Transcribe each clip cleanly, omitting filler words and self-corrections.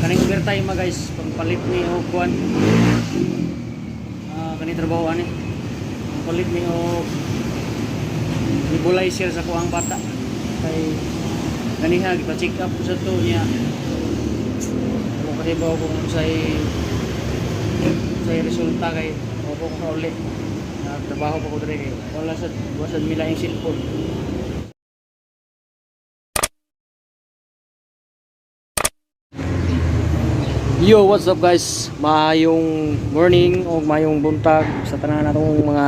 Kaning overtime ma guys, pagpalit ni og kuan. Ah, kani trabaho ani. Pagpalit ni og nebulizer sa kuang bata. Kay ganiha gipa-check up ko sa to niya. Kung kasibaw kung unsay unsay resulta kay opo ko kauli. Trabaho pa ko diri kay wala sa mila yung cellphone. Yo, what's up guys? Maayong morning o maayong buntag sa tanan natong mga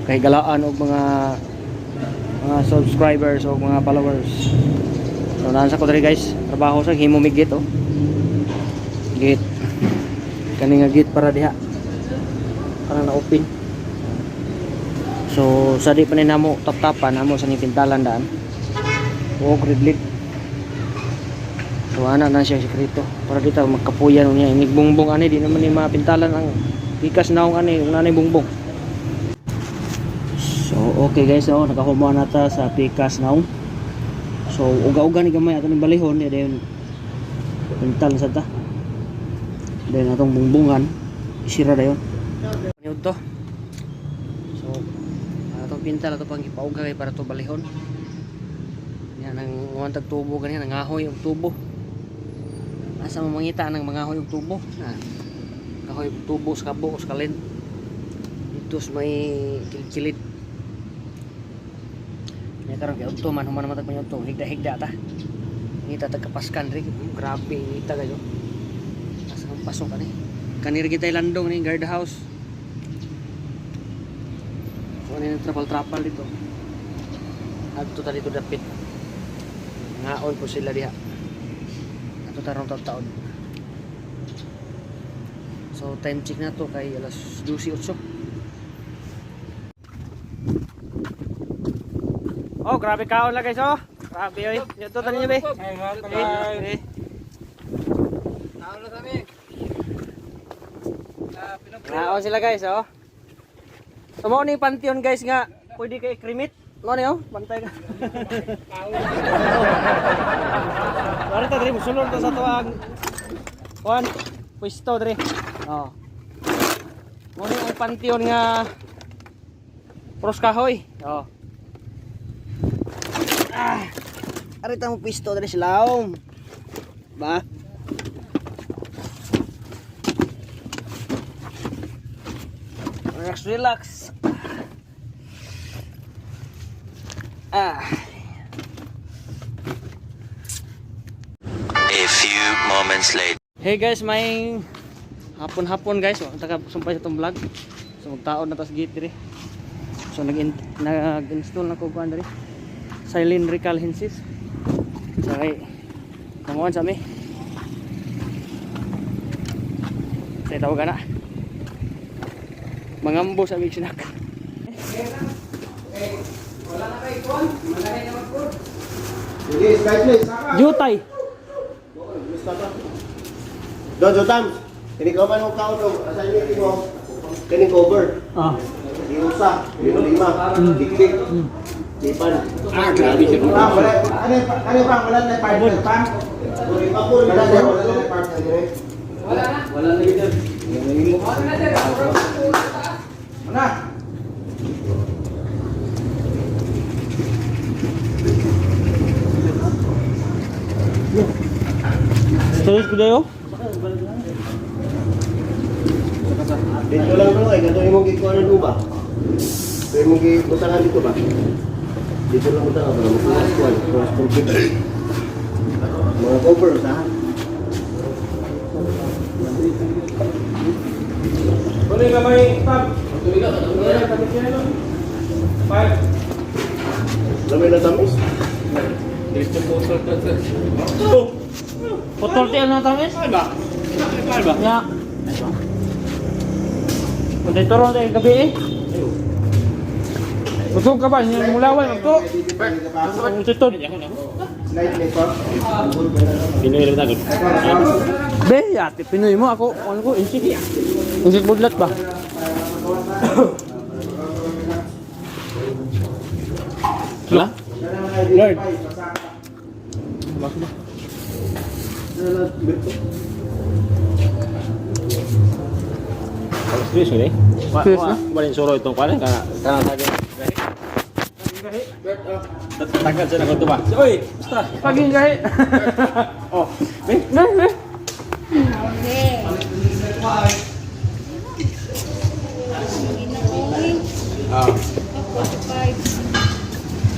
kahigalaan o mga subscribers o mga followers. So nasa ko diri guys, trabaho sa himo mig gate oh. Gate. Kani nga gate para diha. Para na open. So sa di pa ni namo taptapan namo sa ni pintalan daan. O gridlit. So ana na siya sekreto para dito magkapuyan niya inig bungbong ani di naman ni mapintalan ang pikas naong ani kung nanay bungbong. So okay guys, oh nakahuman na ta sa pikas naong. So uga-uga ni gamay ato ning balihon ni dayon pintal sa ta. Dayon atong bungbungan isira dayon. Paniud to. So atong pintal ato pang ipauga kay para to balihon. Yan ang uwantag tubo ganyan, nangahoy og tubo. Asa mo mangita ng mga hoy og tubo? Na. Kahoy og tubo sa kabo o sa kalid. Dito sa may kilid-kilid. Nya karon kay udto man human naman tag udto, higda-higda ta. Ngita tag kapaskan ri, grabe ngita kayo. Asa ang pasok ani? Kani ri kitay landong ni guard house. So ano yung trapal-trapal dito? Adto ta dito dapit. Ngaon po sila diha. Ato tarong taon. So time check na to kay alas 12:08. Oh, grabe kaon la guys oh. Grabe oy. Ito tanin niyo be. Eh, eh. Ngaon sila guys oh. So mao ni pantheon guys nga pwede kay cremate. Mao ni oh, pantay ka. Mari ta diri musulod ta sa tuang kuan pwesto diri. Oh. Mao ni ang pantheon nga Pros kahoy. Oh. Ah. Ari ta mo pwesto diri sila. Ba? Relax, relax. Ah. A few moments later. Hey guys, may hapon-hapon guys. Wa ta sumpay sa itong vlog. So magtaon na tas gate diri. So nag-install na ko kuan diri. Cylindrical hinges. So kay kamuan sa mi. Sa tawag na. Mangambo sa aming sinak. Sige, slide please. Jutay. Don, Don Tams. Kini ko man og kaon og asa ini ko. Kini cover. Ah. Iusa, lima, dikdik. Lipan. Ah, grabe siya. Ah, wala. Ano ano pa wala na partner pa? Wala na wala na partner dire. Wala na. Wala na gid. Wala. Sunod ko dayo. Dito lang bro, ay ganito imong gikuha ng uba. Ito imong gibutangan dito ba? Dito lang butangan para makuha kuha, cross complete. Mga cover sa. Boleh ka may tab. Five. Lamay na tamis. Putol ti ano tamis? Ba? Ba? Ya. Kung dito ron tayo gabi eh. Busog ka ba? Yung mulaway magto. Ang titod. Slightly pa. Pinoy lang tagod. Be, ate, Pinoy mo ako. Ano ko, insik. Insik budlat ba? Wala? Lord. Ano na, Berto? Serius ni? Serius na? Wala suro itong kuan kana kana sa Tagal sa nako ba? Oy, basta. Paging gahi. Oh, eh. Ne, ne. Okay. Ah.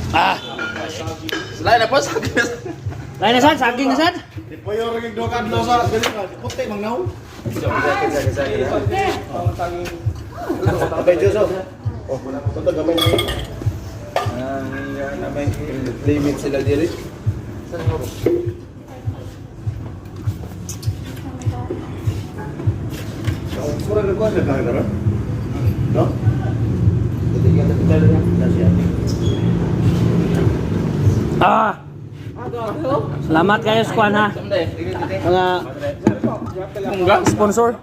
Ah. Lain apa sakit? Lain na sad, saging na sad. Ipoyo rin yung duha ka sa ganun ka. Puti mang naong. Abay Diyos oh. Oh, ito gamay na. Limit sila diri. Mura na kuha sa kain na No? Ah. Salamat kayo sa kuan ha. Mga sponsor.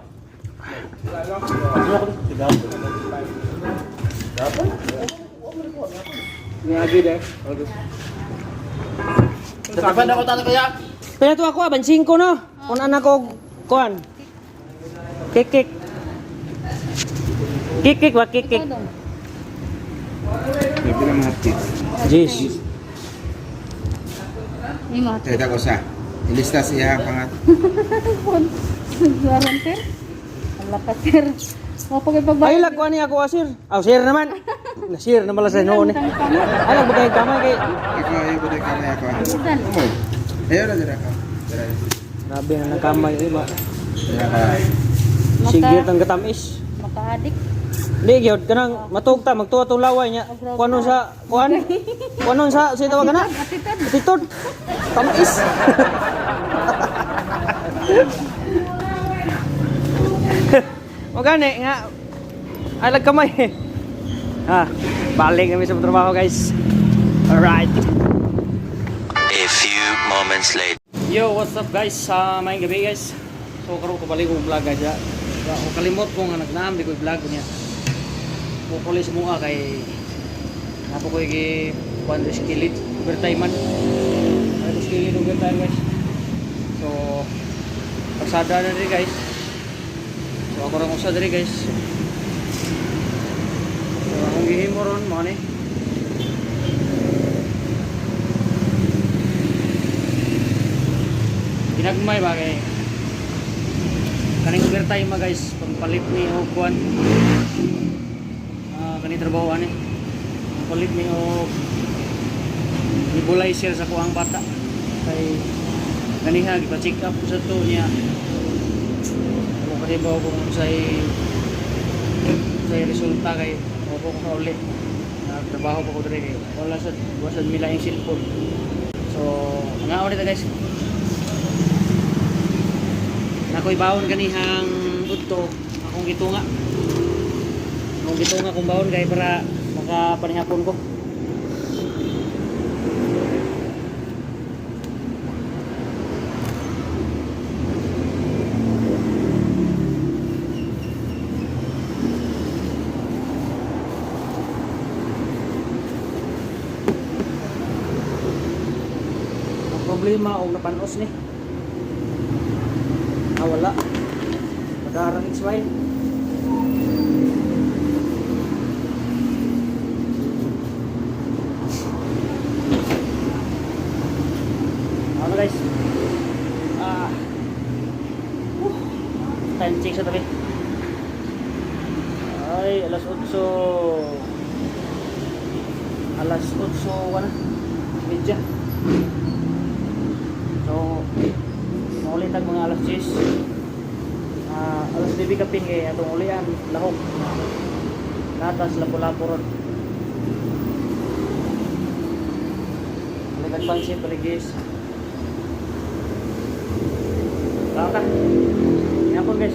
Tapan ako tata kaya. Pila to ako, 25 no. Kung anak ko kuan. Kik kik. Kik kik wa kik kik. Pila mga tips. Jeez. Teka ko sa. Ilista siya ang pangat. Sir. Ang lakas, sir. Mapagipagbayad. Ay lag kuan ni ako ah, sir. Aw sir naman. Na sir naman la sa noon eh. Ay lag bagay kamay kay. Ako ay ko kamay ako. Umoy. Ayo na dira ka. Dira. Grabe na nang kamay eh ba. Dira ka. Sige tang katamis. Maka-addict. Di gyud kanang matug ta magtuwa tong laway niya. Kuanon sa kuan? Kuanon sa sa tawag kana? Atitod. Tamis. O gani nga ay lag kamay. Ha, balik kami sa trabaho guys. Alright. A few moments later. Yo, what's up guys? Sa maayong gabi guys. So karon ko balik kong vlog guys. Ha. Ako kalimot ko nga nagnaam di ko vlog niya. Mukuli sa mua kay napo ko gi kuan sa skillet overtime man. Ay ko skillet overtime guys. So pasada na diri guys. So ako ra usa diri guys. So akong gihimo ron mo ni. Ginagmay ba kay kaning overtime ma guys pagpalit ni og kuan ah kaning trabaho ani palit ni og nebulizer sa kuang bata kay ganiha gipa-check up ko sa to niya ako kasi ba kung unsay unsay resulta kay ako ko kauli nagtrabaho pa ko diri kay wala sa wala sa mila yung cellphone. So mga ulit guys. Nakoy bawon ganihang udto akong gitunga. Akong gitunga kong bawon kay para makapanihapon ko. Ang problema og napanos ni. Ah, wala. Madarang XY. Ano guys? Ah. Time check sa tabi. Ay, alas 8. Alas 8, wala. Medya. So, maulit ang mga alas 10. Ah, alas 9 kapin kay atong ulian, lahok. Natas lapu-lapu ron. Balik ang pansit, balik 10. Tama ka. Yapon guys.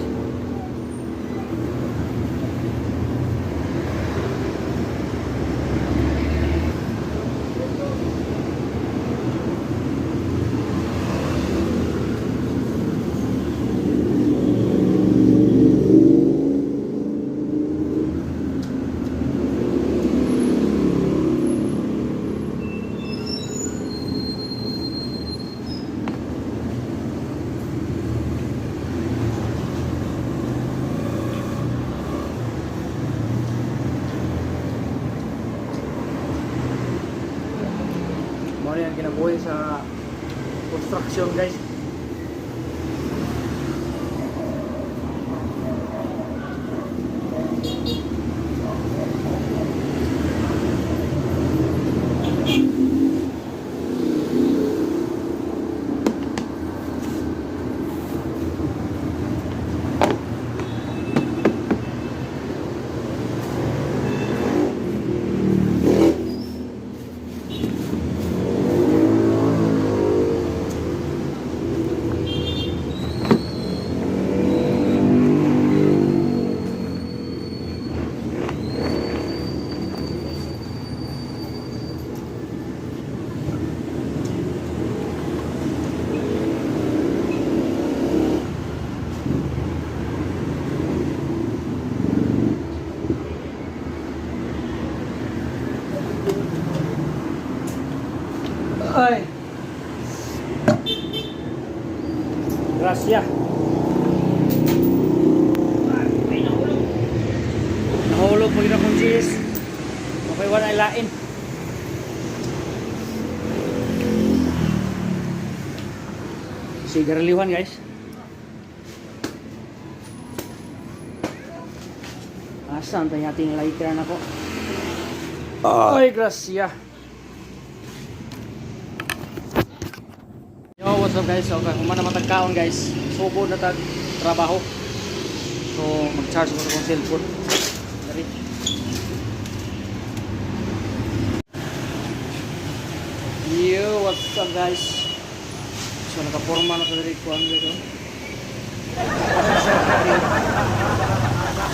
Kinabuhi sa construction, guys. Ay. Gracias. Ay, nahulog. Nahulog pag na kong cheese. Okay, wala ilain. Sigarilyohan, guys. Asa ang tayo ating lighter na ko? Ay, gracia. Yo, what's up, guys? So, human naman tagkaon, guys. Subo na tag trabaho. So, mag-charge ko sa akong cellphone. Dari. Yo, what's up, guys? So, nakaporma na sa diri kuan dito.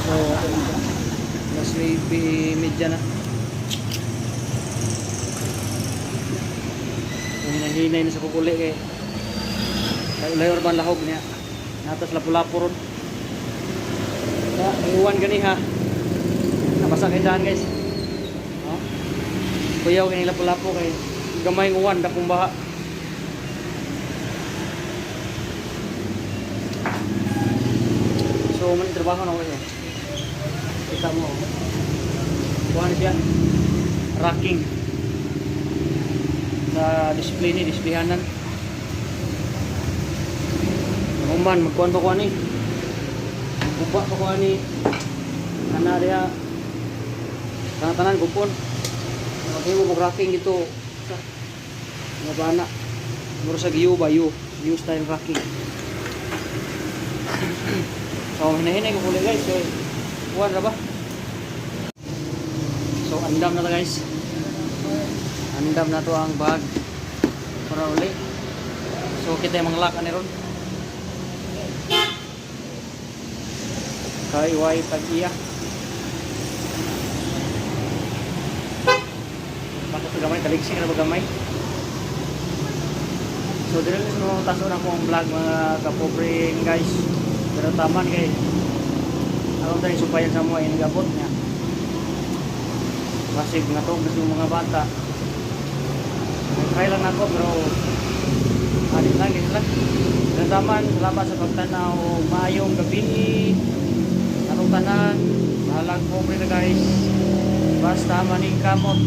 So, mas may media na. So, hinahinay na sa kukuli kay layo ba ang lahog niya. Natas lapu-lapu ron. Ya, iwan gani ha. Nabasa kay daan, guys. No? Kuyaw kay lapu-lapu kay gamay ng uwan dakong baha. So, man trabaho na ko siya. Kita mo. Oh. Kuha na siya. Racking. Sa display ni, displayhanan. Human, magkuhan pa ko ani. Magkuba pa ko ani. Kana diha. Tanan-tanan gupon. Maghimo kog racking dito. Sa mga bana. Mura sa giyo ba yu, yu style racking. So hinahinay ko kulay, guys, kay kuan ra ba? So andam na ta, guys. Andam na to ang bag para uli. So kita yung mga lock ani ron. Kay way pag-iya. Bakit ito gamay? Taligsik na ba gamay? So, dito lang sa taso na akong vlog, mga kapobreng, guys. Pero taman kay aron tayo supayan sa mga inigabot niya. Basig nga to, gusto mga bata. Try lang nako pero alit lang, ganyan lang. Pero taman, salamat sa pagtanaw. Maayong gabi. Atong tanan, bahalang pobre na, guys. Basta maning kamot.